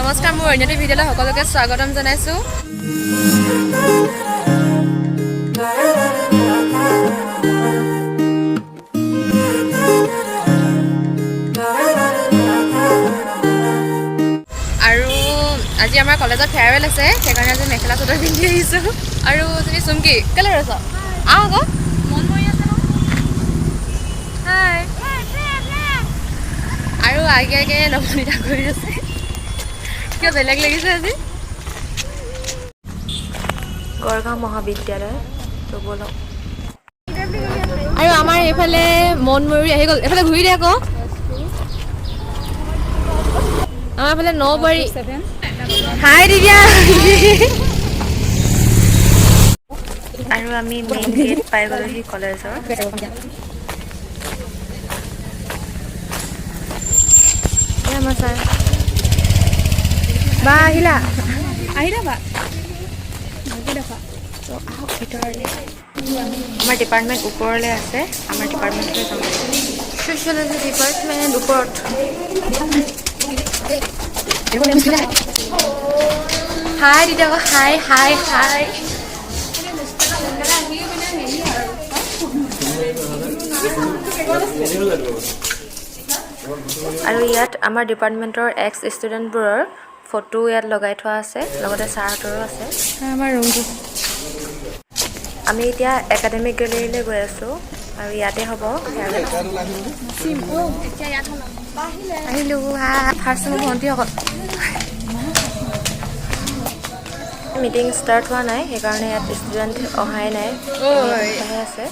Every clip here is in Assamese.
নমস্কাৰ, মোৰ অন্য এটি ভিডিঅ'লৈ সকলোকে স্বাগতম জনাইছোঁ। আৰু আজি আমাৰ কলেজত ফেয়াৰৱেল আছে, সেইকাৰণে আজি মেখেলা চাদৰ পিন্ধি আহিছোঁ। আৰু তুমি চুমকি কেলৈ ৰৈছ? আহ আকৌ। হাই। আৰু আগে আগে নৱনীতা গৈ আছে। কিয় বেলেগ লাগিছে আজি? গড়গাঁও মহাবিদ্যালয়। তো ব'লক। আৰু আমাৰ এইফালে মন ময়ূৰী আহি গ'ল। এইফালে ঘূৰি দে আকৌ। আমাৰ এইফালে নৌবাৰী। হাই দিদিয়া। আৰু আমি মেইন গেট পাই গ'লোহি কলেজৰ। এই আমাৰ ছাৰ। বা আহিলা? আহিলা বা? তো আহক ভিতৰলৈ। আমাৰ ডিপাৰ্টমেণ্ট ওপৰলৈ আছে। আমাৰ ডিপাৰ্টমেণ্টলৈ যাওঁ। ছ'চিয়লজি ডিপাৰ্টমেণ্ট ওপৰত। হাই দিদি আকৌ। হাই হাই হাই। আৰু ইয়াত আমাৰ ডিপাৰ্টমেণ্টৰ এক্স ষ্টুডেণ্টবোৰৰ ফটো ইয়াত লগাই থোৱা আছে, লগতে ছাৰহঁতৰো আছে। আমাৰ ৰুমটো। আমি এতিয়া একাডেমিক গেলেৰীলৈ গৈ আছোঁ আৰু ইয়াতে হ'ব farewell। আহিলোঁ। ফাৰ্ষ্ট মোৰ ভণ্টিসকল। মিটিং ষ্টাৰ্ট হোৱা নাই, সেইকাৰণে ইয়াত ষ্টুডেণ্ট অহাই নাই, এনেই আছে।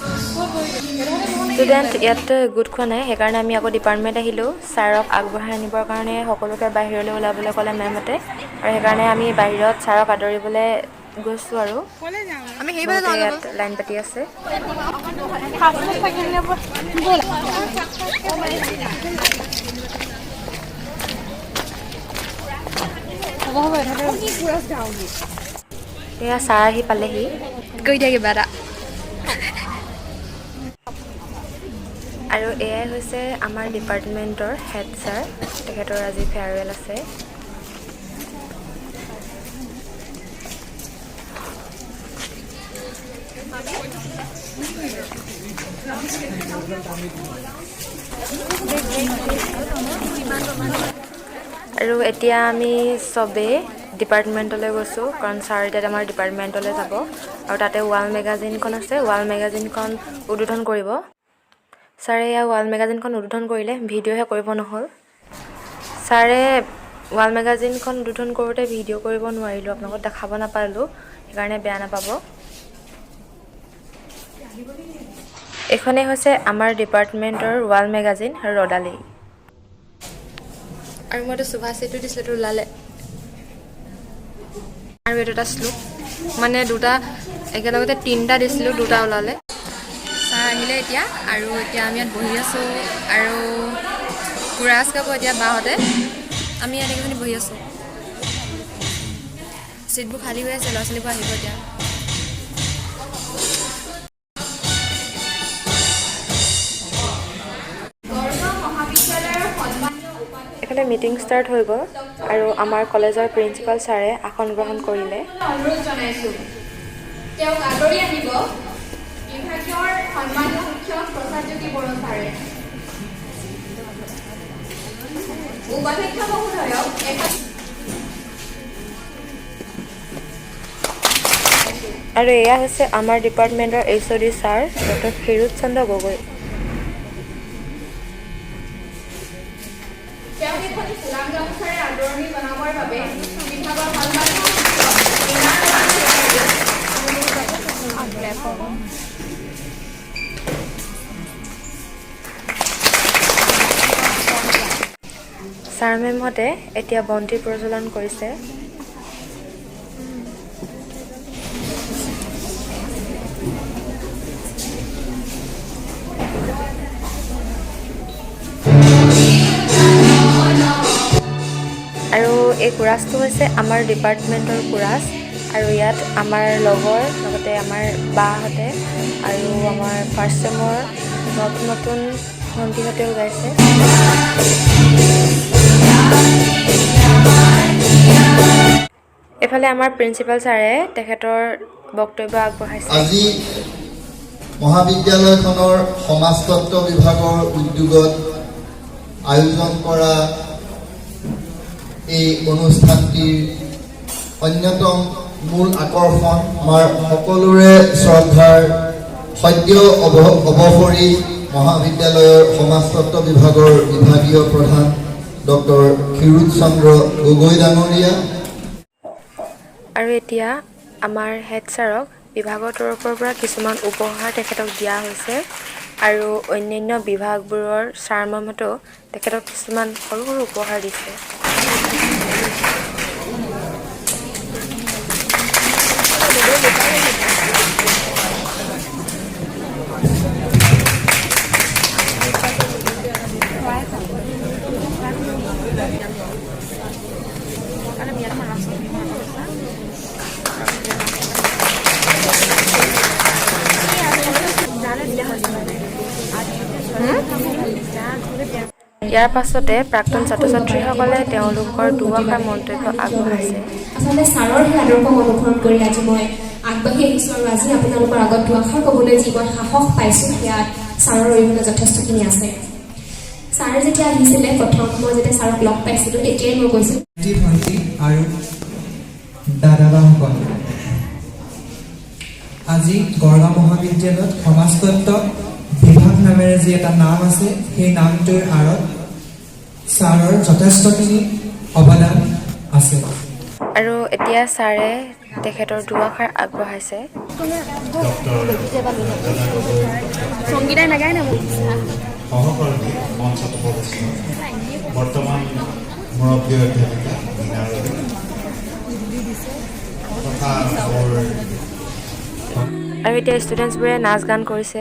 ষ্টুডেণ্ট ইয়াত গোট খোৱা নাই, সেইকাৰণে আমি আকৌ ডিপাৰ্টমেণ্ট আহিলোঁ। ছাৰক আগবঢ়াই আনিবৰ কাৰণে সকলোকে বাহিৰলৈ ওলাবলৈ ক'লে মেমহঁতে আৰু সেইকাৰণে আমি বাহিৰত ছাৰক আদৰিবলৈ গৈছোঁ। আৰু আমি সেইফালে বহুতে যাওঁ। ইয়াত লাইন পাতি আছে। হ'ব, এয়া ছাৰ আহি পালেহি। গৈ দিয়া কিবা এটা। আৰু এয়াই হৈছে আমাৰ ডিপাৰ্টমেণ্টৰ হেড ছাৰ। তেখেতৰ আজি ফেয়াৰৱেল আছে। আৰু এতিয়া আমি চবেই ডিপাৰ্টমেণ্টলৈ গৈছোঁ, কাৰণ ছাৰ এতিয়া আমাৰ ডিপাৰ্টমেণ্টলৈ যাব আৰু তাতে ৱাল মেগাজিনখন আছে। ৱাল মেগাজিনখন উদ্বোধন কৰিব ছাৰে। এয়া ৱাল মেগাজিনখন উদ্বোধন কৰিলে, ভিডিঅ'হে কৰিব নহ'ল। ছাৰে ৱাল মেগাজিনখন উদ্বোধন কৰোঁতে ভিডিঅ' কৰিব নোৱাৰিলোঁ, আপোনালোকক দেখাব নাপালোঁ, সেইকাৰণে বেয়া নাপাব। এইখনেই হৈছে আমাৰ ডিপাৰ্টমেণ্টৰ ৱাল মেগাজিন ৰদালি। আৰু মইতো সুভাষিতটো দিছিলোঁ, এইটো ওলালে। আৰু এইটো এটা শ্লোক, মানে দুটা একেলগতে তিনিটা দিছিলোঁ, দুটা ওলালে। ছাৰ আহিলে এতিয়া আৰু এতিয়া আমি ইয়াত বহি আছোঁ আৰু কোৰাছ গাব এতিয়া বাহঁতে। আমি ইয়াত এইকেইজনী বহি আছোঁ। চিটবোৰ খালী হৈ আছে, ল'ৰা ছোৱালীবোৰ আহিব এতিয়া। এইফালে মিটিং ষ্টাৰ্ট হৈ গ'ল আৰু আমাৰ কলেজৰ প্ৰিন্সিপাল ছাৰে আসন গ্ৰহণ কৰিলে। অনুৰোধ জনাইছোঁ, তেওঁক আদৰি আনিব বিভাগীয় সন্মানীয় শিক্ষক প্ৰসাদজ্যোতি বড়ো ছাৰে। উপাধ্যক্ষ মহোদয়ক এখন আৰু এয়া হৈছে আমাৰ ডিপাৰ্টমেণ্টৰ H O' D sir doctor Kshirod Chandra Gogoi. তেওঁক এখনি ফুলাম গামোচাৰে আদৰণি জনাবৰ বাবে বিভাগৰ সন্মানীয় শিক্ষক ৰীণা ৰঞ্জন চৌধুৰীক। ছাৰ মেমহঁতে এতিয়া বন্তি প্ৰজ্বলন কৰিছে। আৰু এই কোৰাছটো হৈছে আমাৰ ডিপাৰ্টমেণ্টৰ কোৰাছ আৰু ইয়াত আমাৰ লগৰ লগতে আমাৰ বাহঁতে আৰু আমাৰ ফাৰ্ষ্ট চেমৰ নতুন নতুন ভণ্টিহঁতেও গাইছে। এইফালে আমাৰ প্ৰিন্সিপাল ছাৰে তেখেতৰ বক্তব্য আগবঢ়াইছে। আজি মহাবিদ্যালয়খনৰ সমাজতত্ব বিভাগৰ উদ্যোগত আয়োজন কৰা এই অনুষ্ঠানটিৰ অন্যতম মূল আকৰ্ষণ আমাৰ সকলোৰে শ্ৰদ্ধাৰ সদ্য অৱসৰী মহাবিদ্যালয়ৰ সমাজতত্ব বিভাগৰ বিভাগীয় প্ৰধান ডক্টৰ ক্ষীৰোদ চন্দ্ৰ গগৈ ডাঙৰীয়া। আৰু এতিয়া আমাৰ হেড ছাৰক বিভাগৰ তৰফৰ পৰা কিছুমান উপহাৰ তেখেতক দিয়া হৈছে আৰু অন্যান্য বিভাগবোৰৰ ছাৰ মেমহঁতেও তেখেতক কিছুমান সৰু সৰু উপহাৰ দিছে। ইয়াৰ পাছতে প্ৰাক্তন ছাত্ৰ ছাত্ৰীসকলে তেওঁলোকৰ দুআষাৰ মন্তব্য আগবঢ়াইছে। আচলতে ছাৰৰ সেই আদৰ্শক অনুসৰণ কৰি আজি মই আগবাঢ়ি আহিছোঁ আৰু আজি আপোনালোকৰ আগত দুআষাৰ ক'বলৈ যি মই সাহস পাইছোঁ, সেয়া ছাৰৰ অৰিহণা যথেষ্টখিনি আছে। ছাৰ যেতিয়া আহিছিলে প্ৰথম, মই যেতিয়া ছাৰক লগ পাইছিলোঁ, তেতিয়াই মই কৈছিলোঁ ভাইটি ভণ্টি আৰু দাদা বাসকল, আজি গড়গাঁও মহাবিদ্যালয়ত সমাজতত্ব বিভাগ নামেৰে যি এটা নাম আছে, সেই নামটোৰ আঁৰত ছাৰৰ যথেষ্টখিনি অৱদান আছে। আৰু এতিয়া ছাৰে তেখেতৰ দুআষাৰ আগবঢ়াইছে। ডক্টৰ ৰঞ্জনা গগৈ, সহকৰ্মী, মঞ্চত উপবিষ্ট বৰ্তমান মুৰব্বী অধ্যাপিকা মীনা ৰবি তথা মোৰ আৰু এতিয়া ষ্টুডেণ্টছবোৰে নাচ গান কৰিছে।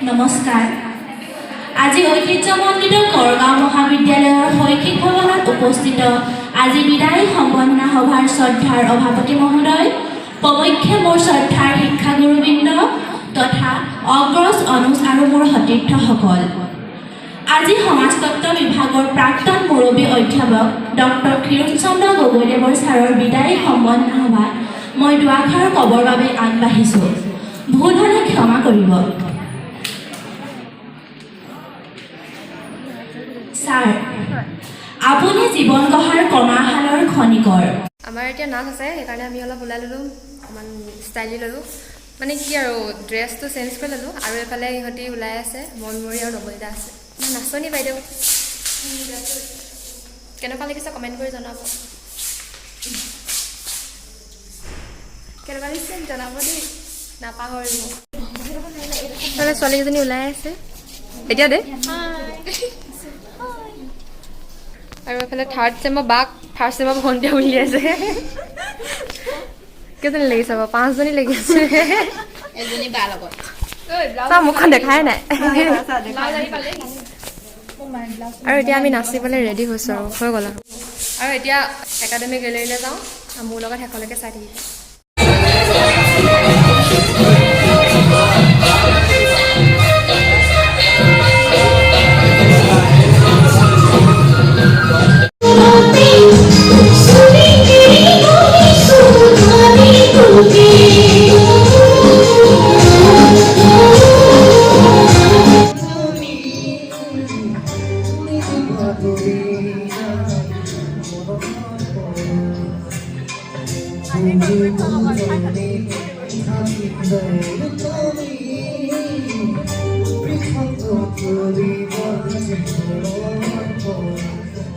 নমস্কাৰ। আজি ঐতিহ্যমণ্ডিত গড়গাঁও মহাবিদ্যালয়ৰ শৈক্ষিক ভৱনত উপস্থিত আজি বিদায়ী সম্বৰ্ধনা সভাৰ শ্ৰদ্ধাৰ সভাপতি মহোদয়, প্ৰমুখ্যে মোৰ শ্ৰদ্ধাৰ শিক্ষাগুৰুবৃন্দ তথা অগ্ৰজ, অনুজ আৰু মোৰ সতীৰ্থসকল, আজি সমাজতত্ব বিভাগৰ প্ৰাক্তন মুৰব্বী অধ্যাপক ডক্টৰ ক্ষীৰোদ চন্দ্ৰ গগৈদেৱৰ ছাৰৰ বিদায়ী সম্বৰ্ধনা সভাত মই দুআষাৰ ক'বৰ বাবে আগবাঢ়িছোঁ। ভুল হ'লে ক্ষমা কৰিব। ছাৰ, আপুনি জীৱন গঢ়াৰ কমাৰশালৰ খনিকৰ। আমাৰ এতিয়া নাচ আছে, সেইকাৰণে আমি অলপ ওলাই ল'লোঁ, অকণমান ষ্টাইলি ল'লোঁ, মানে কি আৰু ড্ৰেছটো চেঞ্জ কৰি ল'লোঁ। আৰু এইফালে ইহঁতি ওলাই আছে, মনমৰি আৰু নৱনীতা আছে। নাচনী বাইদেউ, কেনেকুৱা লাগিছে কমেণ্ট কৰি জনাব। কেনেকুৱা লাগিছে জনাব দেই, নাপাহৰিব। এইফালে ছোৱালীকেইজনী ওলাই আছে এতিয়া দেই। আৰু এইফালে থাৰ্ড চেমৰ বাক ফাৰ্ষ্ট চেমৰ ভণ্টিয়ে উলিয়াইছে। কেইজনী লাগিছে বাৰু? পাঁচজনী লাগিছে। এজনী বা লগত। চা, মুখখন দেখাই নাই। আৰু এতিয়া আমি নাচিবলৈ ৰেডি হৈছোঁ আৰু হৈ গ'ল আৰু এতিয়া একাডেমি গেলেৰীলৈ যাওঁ আৰু মোৰ লগত শেষলৈকে চাই থাকিব।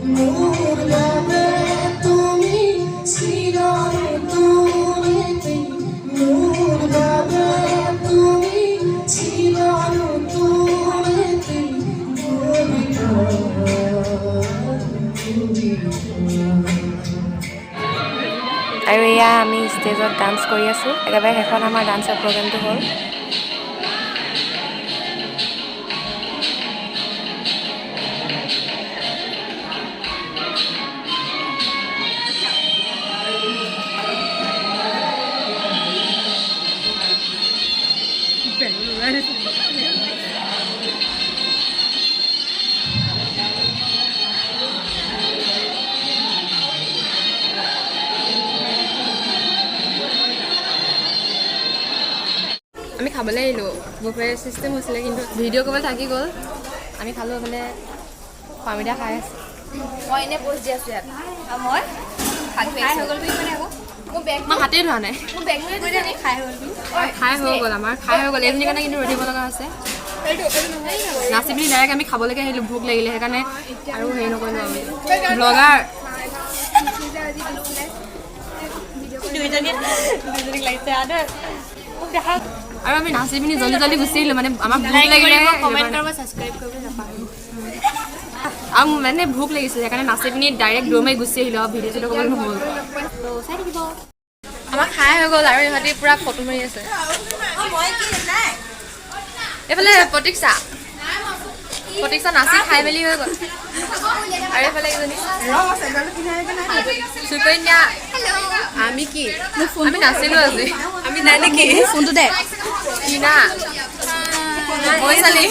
মোৰ বাবে তুমি চিৰ নতুন এটি, মোৰ বাবে তুমি চিৰ নতুন এটি কবিতা। আৰু এয়া আমি ষ্টেজত ডান্স কৰি আছোঁ। একেবাৰে শেষত আমাৰ ডান্সৰ প্ৰগ্ৰেমটো হ'ল। আমি খাবলৈ আহিলোঁ। বুফে চিষ্টেম হৈছিলে, কিন্তু ভিডিঅ' কৰিবলৈ থাকি গ'ল। আমি খালোঁ, এইফালে পামিদা খাই আছে। মই এনেই প'ষ্ট দি আছোঁ ইয়াত। আৰু মই খাই হৈ গ'ল বুলি মানে আকৌ মোৰ বেগ মই হাতেই ধোৱা নাই। মোৰ বেগ লৈ খাই হৈ গ'ল বুলি। খাই হৈ গ'ল, আমাৰ খাই হৈ গ'ল। এইজনীৰ কাৰণে কিন্তু ৰৈ থাকিব লগা হৈছে। নাচি পিনি ডাইৰেক্ট আমি খাবলৈকে আহিলোঁ, ভোক লাগিলে সেইকাৰণে। আৰু হেৰি নকৰিলোঁ আমি ব্লগাৰ। আৰু আমি নাচি পিনি জল্দি জল্দি গুচি আহিলোঁ, মানে আমাক ভোক লাগিলে আৰু মানে ভোক লাগিছিলে, সেইকাৰণে নাচি পিনি ডাইৰেক্ট দৌৰ মাৰি গুচি আহিলোঁ আৰু ভিডিঅ' চিডিঅ' কৰিবলৈ নহ'ল। চাই থাকিব, আমাৰ খাই হৈ গ'ল আৰু ইহঁতি পূৰা ফটো মাৰি আছে। এইফালে প্ৰতীক্ষা, প্ৰতীক্ষা নাচি খাই মেলি হৈ গ'ল। আৰু এইফালে এজনী সুকন্যা। আমি কি, আমি নাচিলো আজি। আমি নাই নেকি? ফোনটো দে। টিনা, বৈশালী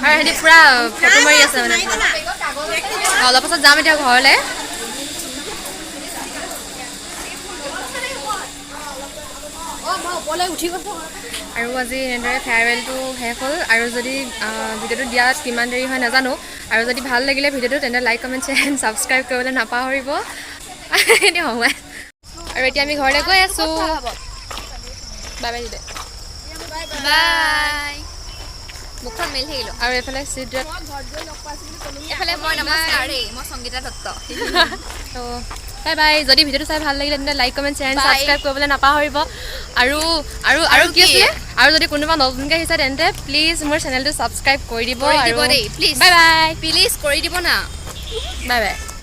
আৰু সিহঁতি পূৰা ফটো মাৰি আছে। মানে অলপ পাছত যাম এতিয়া ঘৰলৈ। আৰু আজি এনেদৰে ফেয়াৰৱেলটো শেষ হ'ল। আৰু যদি ভিডিঅ'টো দিয়াত কিমান দেৰি হয় নাজানো। আৰু যদি ভাল লাগিলে ভিডিঅ'টো, তেন্তে like, comment, share and subscribe কৰিবলৈ নাপাহৰিব। এতিয়া সময় আৰু এতিয়া আমি ঘৰলৈ গৈ আছোঁ। Bye bye দিদে। বাই। মুখখন মেলি থাকিলোঁ। আৰু এইফালে চিদ্ৰত। এইফালে মই, নমস্কাৰ দেই, মই সংগীতা দত্ত। ত' বাই বাই। যদি ভিডিঅ'টো চাই ভাল লাগিলে, তেন্তে like, comment, share and Bye. Subscribe কৰিবলৈ নাপাহৰিব। আৰু আৰু আৰু কি কি? আছিলে? আৰু যদি কোনোবা নতুনকৈ আহিছে, তেন্তে প্লিজ মোৰ চেনেলটো ছাবস্ক্ৰাইব কৰি দিব। কৰি দিব দেই, please. Bye bye. Please কৰি দিব না। Bye bye.